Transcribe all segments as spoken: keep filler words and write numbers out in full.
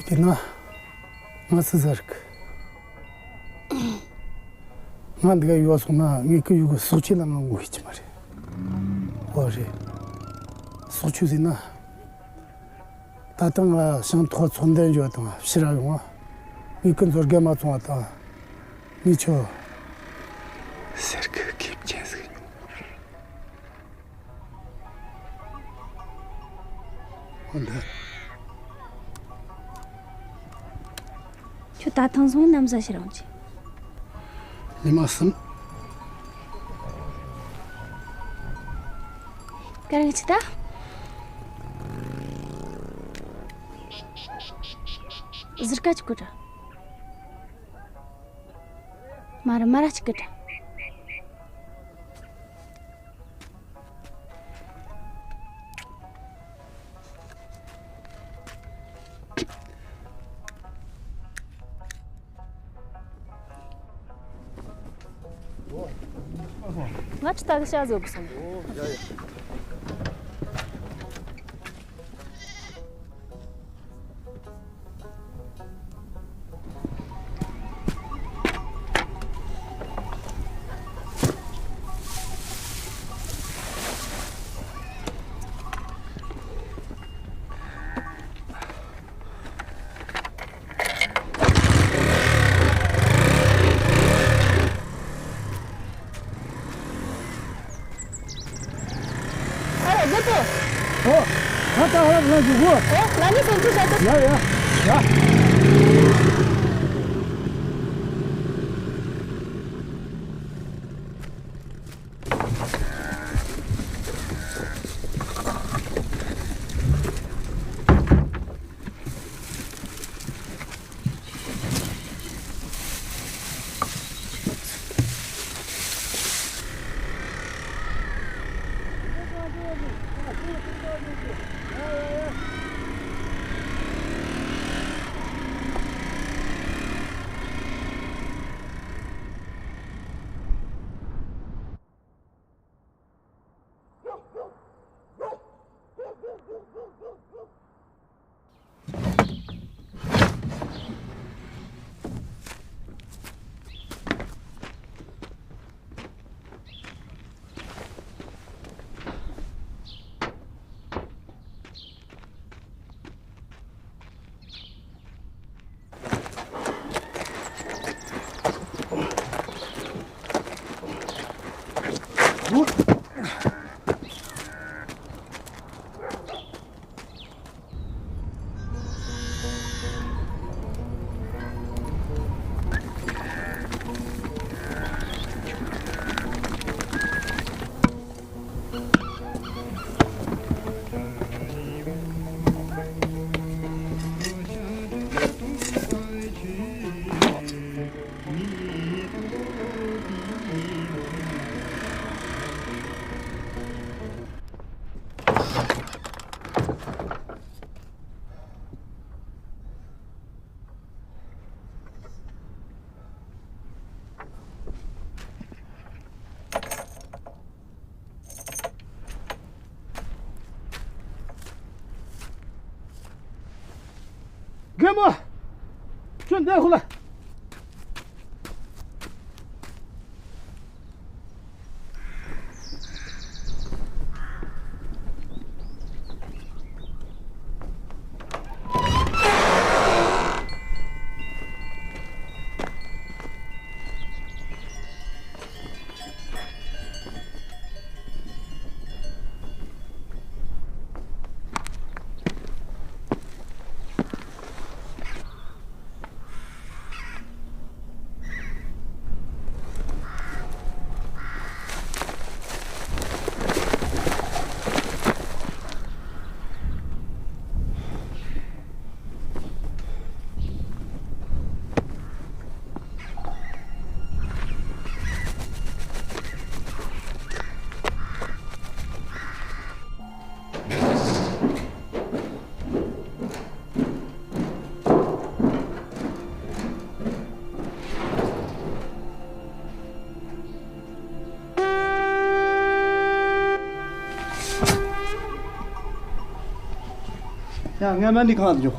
དེ་ན་ང་སུ་ཟེར་གི། ང་འདི་ག་ཡོད་སོང་ན་ངེད་ཀྱི་ཡུལ་གི་སྲོག་གཅོད་ལ་ང་ངོ་ཤེས་ཀྱི་མ་རེད། འོ་རེད། སྲོག་གཅོད་ཟེར་ན། ད་ལྟ་ང་ཞིང་ཐོག་ཚོང་འདུན་འཇོག་དང་ཕྱིར་ར་ཡོང་བ། ངེད་ཀྱི་མཛོད་དགེ་མ་བཙོང་བ་དང་། ངེད་ཆོ། ཟེར་གི་ཁེབས་ཅན་ཟིག་འོ་འདི། ཁྱོད་ད་ཐེངས་སོང་ནམ་ཟ་ཕྱིར་འོང་གི། ཉི་མ་གསུམ། ག་རེ་ཆི་ད། ཟུར་ཀ་ཅིག་གོ་དྲ། མ་ར་མ་ར་ཅིག་གི་དྲ། ང་ཅི་ལྟ་གི་ཤ་བཟོ་གི་སོང་། ཨ་རོ་རྒད་པོ། ཨོ། ད་ད་ཧ་ལ་ལ་འཇུག་གོ། ཨོ་ལ་ནི་སེམས་ཆུང་བྱ་ཚོ། ཡ་ཡ་ཡ། རྒན་མོ། ཁྱོད་འདིར་ཤོག་ལ། ཡ། ངས་མ་འདི་གང་ལ་འཇོག་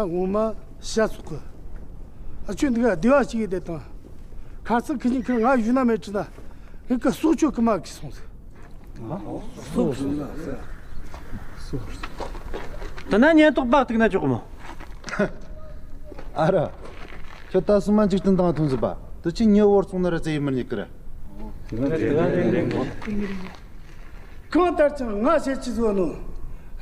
ད་ངོ་མ་ཤ་ཚོགས་གི། ཨ་ཁྱོད་འདི་ག་སྡེ་བ་ཞིག་ཡིན་དེ་དང་། ཁ་ཚིག་ཁི་ཉིན་ཁིར་ང་ཡུལ་ན་མེད་ཅི་ན། ངེད་ཀྱི་སྲོག་ཆོད་གི་མ་གི་སོང་ཟིག། དེ་ན་ཉེན་རྟོག་པ་གཏུག་ན་ཆོག་གི་མོ། ཨ་ར། ཁྱོད་ད་སོ་མ་འཇིག་རྟེན་དང་མཐུན་ཟིག་པ། དུ་ཅི་ཉེ་བོར་སོང་ན་ར་ཙེ་ཡི་མི་རྙེད་གི་ར། གང་ལྟར་ཀྱང་ང་བཤད་ཀྱི་བཟོ་ནོ།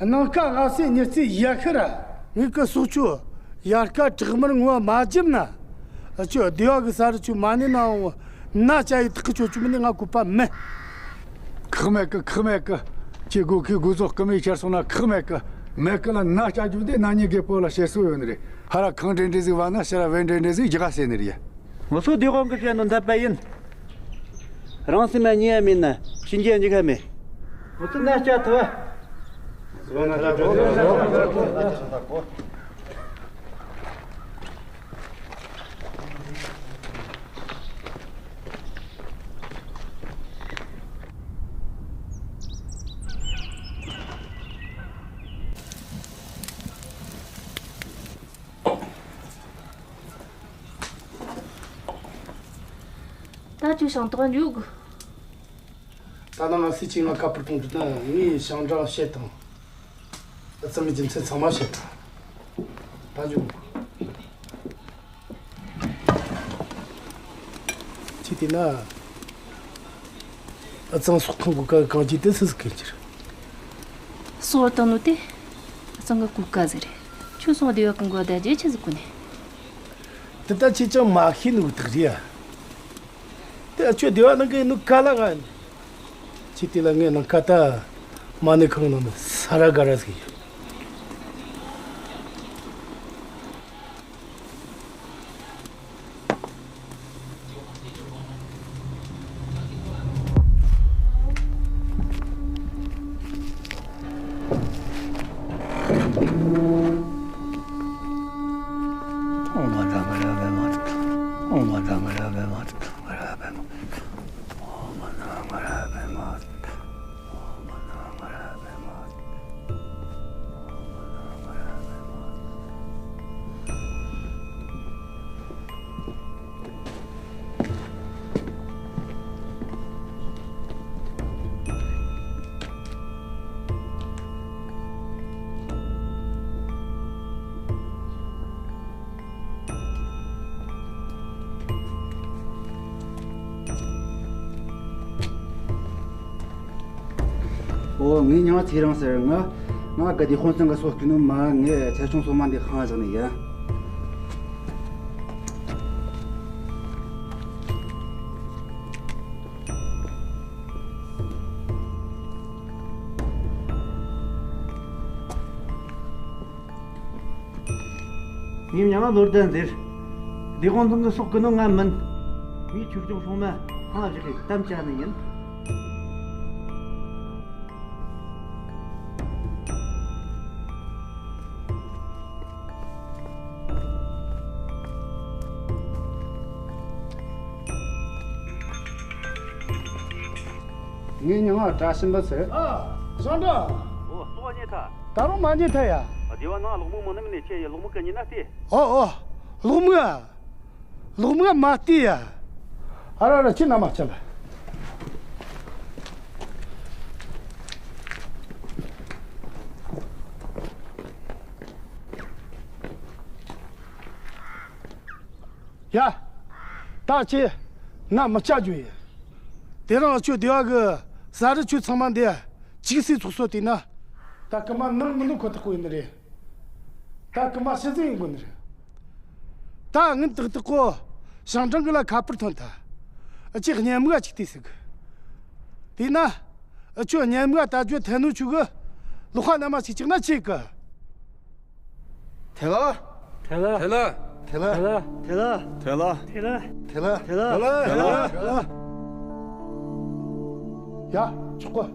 ནངས་ཀ་ང་སེ་ཉི་ཚེ་ཡར་ཤི་ར། ངེད་ཀྱི་སྲོག་ཆོད་ཡར་ཀ་བྲག་དམར་ངོ་མ་བརྒྱབ་ན། ཨ་ཆོ་སྡེ་བ་གི་ས་རུ་ཆུ་མ་ནི་ནའང་ན་ཅ་ཡི་ཐག་གི་ཆོ་ཆུ་མི་ནི་ང་གོ་པ་མེད། ཁག་མེད་གི། ཁག་མེད་གི། ཁྱེད་སྒོ་ཁའི་སྒོ་ཟོག་ཀི་མི་ཁྱེར་སོང་ན་ཁག་མེད་གི། མེད་གི་ལ་ན་ཅ་རྒྱུ་དེ་ན་ཉི་དགེ་པོ་ལ་བཤད་སྲོལ་ཡོད་ནི་རེད། ཧ་ར་ཁང་འདྲེ་འདྲེ་ཟིག་བ་ན་ཕྱི་ར་བན་འདྲེ་འདྲེ་ཟིག་རྒྱ་ག་ཟེར་ནི་རེད། ངོ་སོ་སྡེ་དཔོན་གི་བཤད་ནོ་འདི་པ་ཡིན། རང་སེམས་མ་ཉེས་ཡ་མིན་ན་ཕྱིན་རྒྱལ་འཇིག་ཁ་མེད། ངོ་སོ་ན་ཅ་ཐུ་བ། ད་ཁྱོད་ཞིང་ཐོག་འཇུག་གི། ད་ནངས་ང་སྲིད་ཅིག་ང་ཁ་པར་གཏོང་དུས་ན་ངས་ཞིང་འབྲངས་བཤད་དང་། ཨ་ཙང་གི་རྒྱུ་མཚན་ཚང་མ་བཤད་དང་། ད་འཇུག་གི། ཅི་དེ་ན། ཨ་ཙང་སོག་ཁང་གི་ཀ་གང་ཅི་དེ་སུ་ཟིག་གིར་གྱིར། སོག་བར་བཏང་ནོ་དེ། ཨ་ཙང་གི་གོ་ཀ་ཟེར་རེད། ཁྱོད་སོང་སྡེ་བ་གི་མགོ་ད་རྒྱལ་ཆེ་ཟིག་གོ་ནས། དེ་ད་ཁྱེད་ཅང་མ་ཤེས་ནོ་དག་རེད་ཡ། དེ་ཨ་ཁྱོད་སྡེ་བ་ནང་གི་ནུ་ཀ་ལ་ང་ནི། ཁྱེད་དེ་ལ་ངས་ནང་ཀ་ད་མ་ནི་ཁང་ནང་ནི་ས་ར་ག་ར་ཟིག་ཡོད། ཨོ། ངའི་མྱིང་ང་ཚེ་རིང་ཟེར། ང་ང་གི་དེ་དཔོན་ཚང་གི་སོ་སྐྱེས་ནོ་མ། ངའི་ཚེ་ཆུང་སོ་མ་འདི་ཁང་བཞག་ནས་ཡ། ངའི་མྱིང་ང་བློ་ལྡན་ཟེར། སྡེ་དཔོན་ཚང་གི་སོ་སྐྱེས་ནོ་ང་མིན། ངའི་ཆོས་སྐྱོང་སྲུང་མ་ཁང་བཞག་གི་དམ་བཅའ་ནི་ཡིན། ངའི་མྱིང་ང་བཀྲ་ཤིས་འབུལ་ཟེར། ཨ། ཞང་བཀྲ། ཨོ། སོ་ཉེ་ཐ། ད་རུང་མ་ཉེ་ཐ་ཡ། སྡེ་བ་ནང་གློག་མིག་མང་ནི་མིན་ནས་ཆེ་ཡི། གློག་མིག་གི་ཉིན་ན་ལྟོས། ཨོ་ཨོ། གློག་མིག་ཨ། གློག་མིག་མ་ལྟོས་ཡ། ཨ་ར་ར་ཁྱེད་ན་མ་ཆ་ལ། ཡ། ད་ཁྱེད་ན་མི་ཆ་རྒྱུ་ཡིན། དེ་རིང་ཁྱོད་སྡེ་བ་གི་ས་རུ་ཆུ་ཚང་མ་འདི་ཅིག་སེ་ཚོགས་སོ་དེ་ན། ད་རྐུ་མ་ནང་མི་འདུག་ཁོ་ཐག་པོ་ཡིན་ནི་རེད། ད་རྐུ་མ་ཕྱི་ཟིག་ཡིན་དགོས་ནི་རེད། ད་ངན་ཏག་ཏག་གོ་ཞང་ཀྲང་གི་ལ་ཁ་པར་ཐོན་ཐལ། ཨ་ཅེ་གཉེན་མོ་གཅིག་ལྟོས་ཟིག་དེས་ན་ཨ་ཅོ་གཉེན་མོ་ད་ཅོ་ཐལ་ནོ་ཆུ་གི་ལོག་ཁ་ན་མ་ཞིག་ཅིག་ན་ཆེ་གི། ཐལ་ལ། ཐལ་ལ། ཐལ་ལ། ཐལ་ལ། ཐལ་ལ། ཐལ་ལ། ཐལ་ལ། ཐལ་ལ། ཐལ་ལ། ཡ། ཆོག་གི།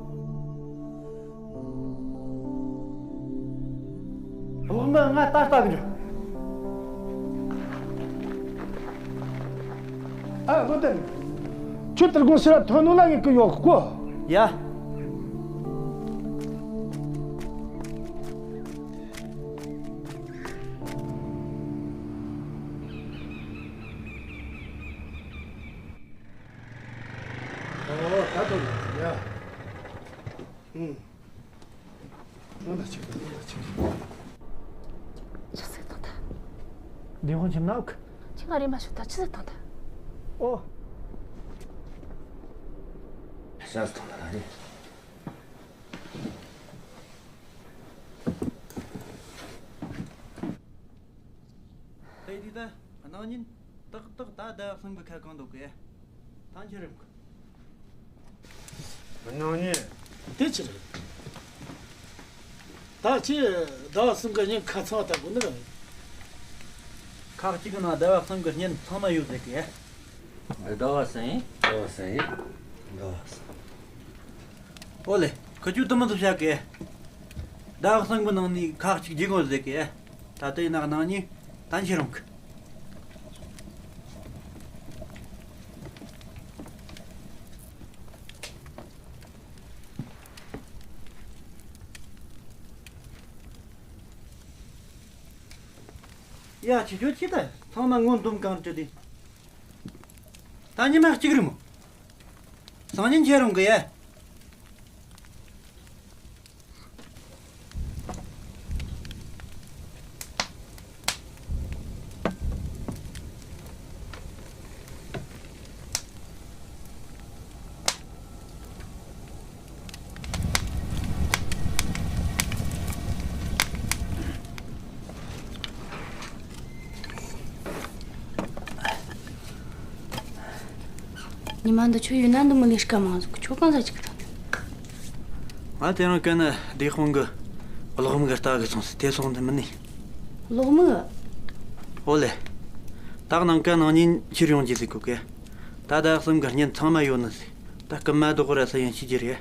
གློག་མེ་ང་ད་ལྟ་གི་འཇོག་ཨ། བློ་ལྡན། ཁྱོད་ཏུར་ཀོང་ཕྱིར་ར་ཐོན་ནོ་ལ་ངེས་གི་ཡོད་གོ་ཡ། ཨོ། ད་ཐོན་ཡ། ཨུམ། ང་ལ་ཅིག་ང་ལ་ཅིག་ཆི་ཟིག་བཏང་ཐལ། བདེན་དཔང་ཁྱིམ་ན་ཨོ་ཁི། ཁྱི་ང་རེ་མ་ཤོད་ད་ཆི་ཟིག་བཏང་ཐལ། ཨོ། ཤ་ཟིག་བཏང་ཐལ་རེད། དེ་དུས་ད་གནངས་ཉིན་ཏག་ཏག་ད་ཟླ་བ་གསུམ་གི་ཁ་གང་འདུག་གི། ཐང་ཁྱེར་རིམ་གི། གནངས་ཉིན། དེ་ཅི་རེད། ད་ཅི་ཟླ་བ་གསུམ་གི་ཉིན་ཁ་ཚང་བ་ད་དགོས་ནི་རེད། ཁག་ཅིག་གི་ནང་ཟླ་བ་གསུམ་གི་ཉིན་ཚང་མ་ཡོད་ཟེར་གི། ཟླ་བ་གསུམ་ཡིན། ཟླ་བ་གསུམ་ཡིན། ཟླ་བ་གསུམ། ཨོ་ལེ། ཁི་ཆོ་དུ་མི་ཚོ་བཤད་གི། ཟླ་བ་གསུམ་གི་ནང་ནས་ཁག་ཅིག་བརྗེ་དགོས་ཟེར་གི། ད་ལྟ་ཡིན་ན་གནངས་ཉིན་ད་ཁྱེར་རུང་གི། ཡ། ཁྱེད་ཆོ་ཅི་ད་ཚང་མ་ངོ་འདུམ་གང་བྲི་དེ། ད་ཉི་མ་གཅིག་རེད་མོ། སང་ཉིན་ཁྱེར་རུང་གི་ཡ། ཉི་མ་འདི་ཆོ་ཡོད་ན་འདི་མོ་ལས་ཀ་མང་ཟིག་ཁྱོ་གང་ཟ་ཅིག་གི་ད། ང་དེ་རིང་གན་ན་སྡེ་དཔོན་གི་གློག་མིག་ལྟ་གི་སོང་ཟིག་དེ་སོང་འདི་མིན་ནི། གློག་མིག་ཨོ་ལེ། ད་གནངས་ཀ་གནངས་ཉིན་ཁྱེར་ཡོང་རྒྱུ་ཟེར་གོ་གི། ད་ཟླ་གསུམ་གི་གཉེན་ཚང་མ་ཡོད་ནི་ཟིག་ད་རྐུན་མ་ལྡོག་ར་ས་ཡིན་ཤེས་རྒྱུ་རེད།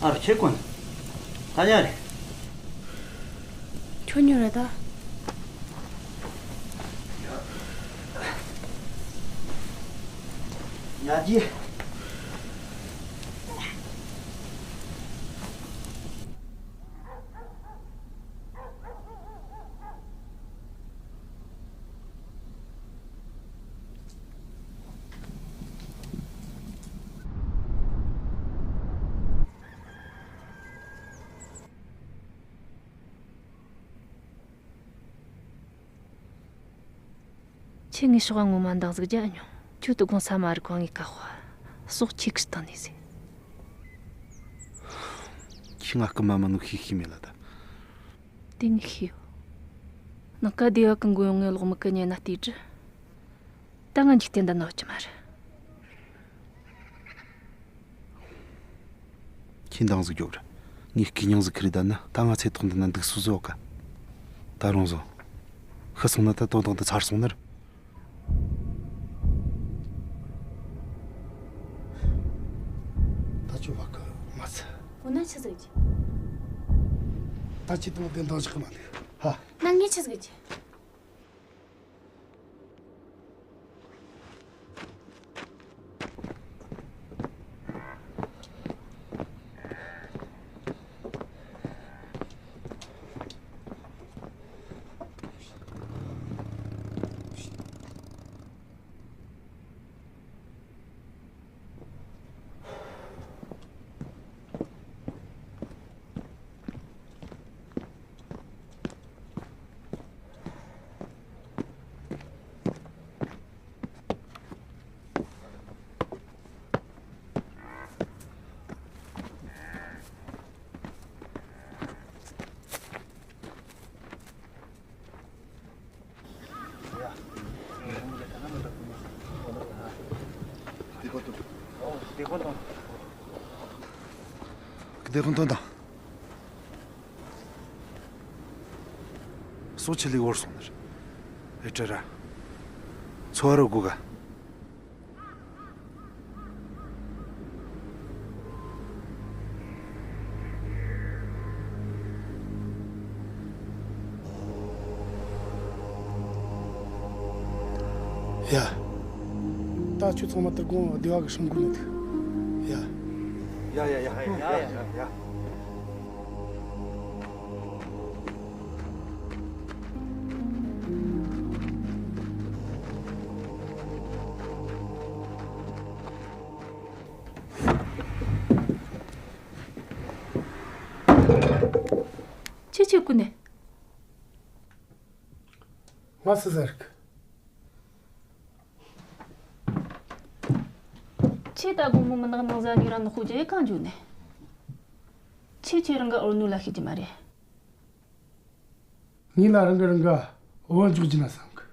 ཨ་རོ་ཁྱེད་གོན། ད་ཉལ་རེད། ཁྱོད་ཉལ་རེད་ད། ཉལ་རྒྱུ། ཁྱེད་ངའི་ཕྱོགས་ངོ་མ་འདང་ཟིག་རྒྱག་མྱོང་། ཁྱོད་དུ་དགོང་ས་མ་རིག་གོ་ངའི་ཀ་ཧོ། ཟོག་ཁྱེད་ཀྱི་སྟེང་ནས་ཟེར། ཁྱེད་ང་རྐུན་མ་མིན་ནོ་ཤེས་ཤེས་མེད་ལ་ད། དེ་ངས་ཤེས་ཡོད། ནངས་ཀ་སྡེ་བ་གི་མགོ་ཡོང་ངས་གློག་མིག་གི་ཉན་ན་བལྟས་དྲི། ད་ང་འཇིག་རྟེན་འདི་ན་ཡོད་ཀྱི་མ་རེད། ཁྱེད་འདང་ཟིག་རྒྱོབ་ར། ངས་སྐད་རྙིང་ཟིག་ཁི་རེ་བསྡད་ན་ད་ང་ཚེ་ཐོག་འདི་ན་འདུག་སུ་ཟོ་ག་ད་རུང་ཟོ། ཤི་སོང་ན་ད་དོན་དག་འདི་ཚར་སོང་ནི་རེད། ད་ཅོ་བ་གི་མ་ཚད། འོ་ན་ཆི་ཟིག་གྱིས། ད་ཅི་དང་བདེན་དང་བཞག་གི་མ་འདུག་ཧ། ན་ངས་ཆི་ཟིག་གྱིས། སྡེ་དཔོན་དང་། སྲོག་ཆད་ལས་བོར་སོང་ནི་རེད། ཨེ་ཀྲ་ར། འཚོ་བ་རོལ་དགོས་ག། ཡ། ད་ཁྱོད་ཚང་མ་དུར་དགོང་སྡེ་བ་གི་སྲུང་འགུལ་ནས་ཐུག། ཡ། ཡ་ཡ་ཡ་ཡ་ཡ་ཡ། ཁྱེད་ཆི་ཀུན་ནས། ང་སུ་ཟེར་གི། ཁྱེད་ད་དགོང་མོ་མི་ནག་ནང་ཟ་ནི་ར་ནག་པོ་རྒྱག་གང་འཇུག་ནས། ཁྱེད་ཁྱེད་རང་གི་འོར་ནུ་ལ་ཤེས་ཀྱི་མ་རེད། ངས་ལ་རང་གི་རང་ག་བོད་འཇོག་རྒྱུ་ན་བསམ་གི།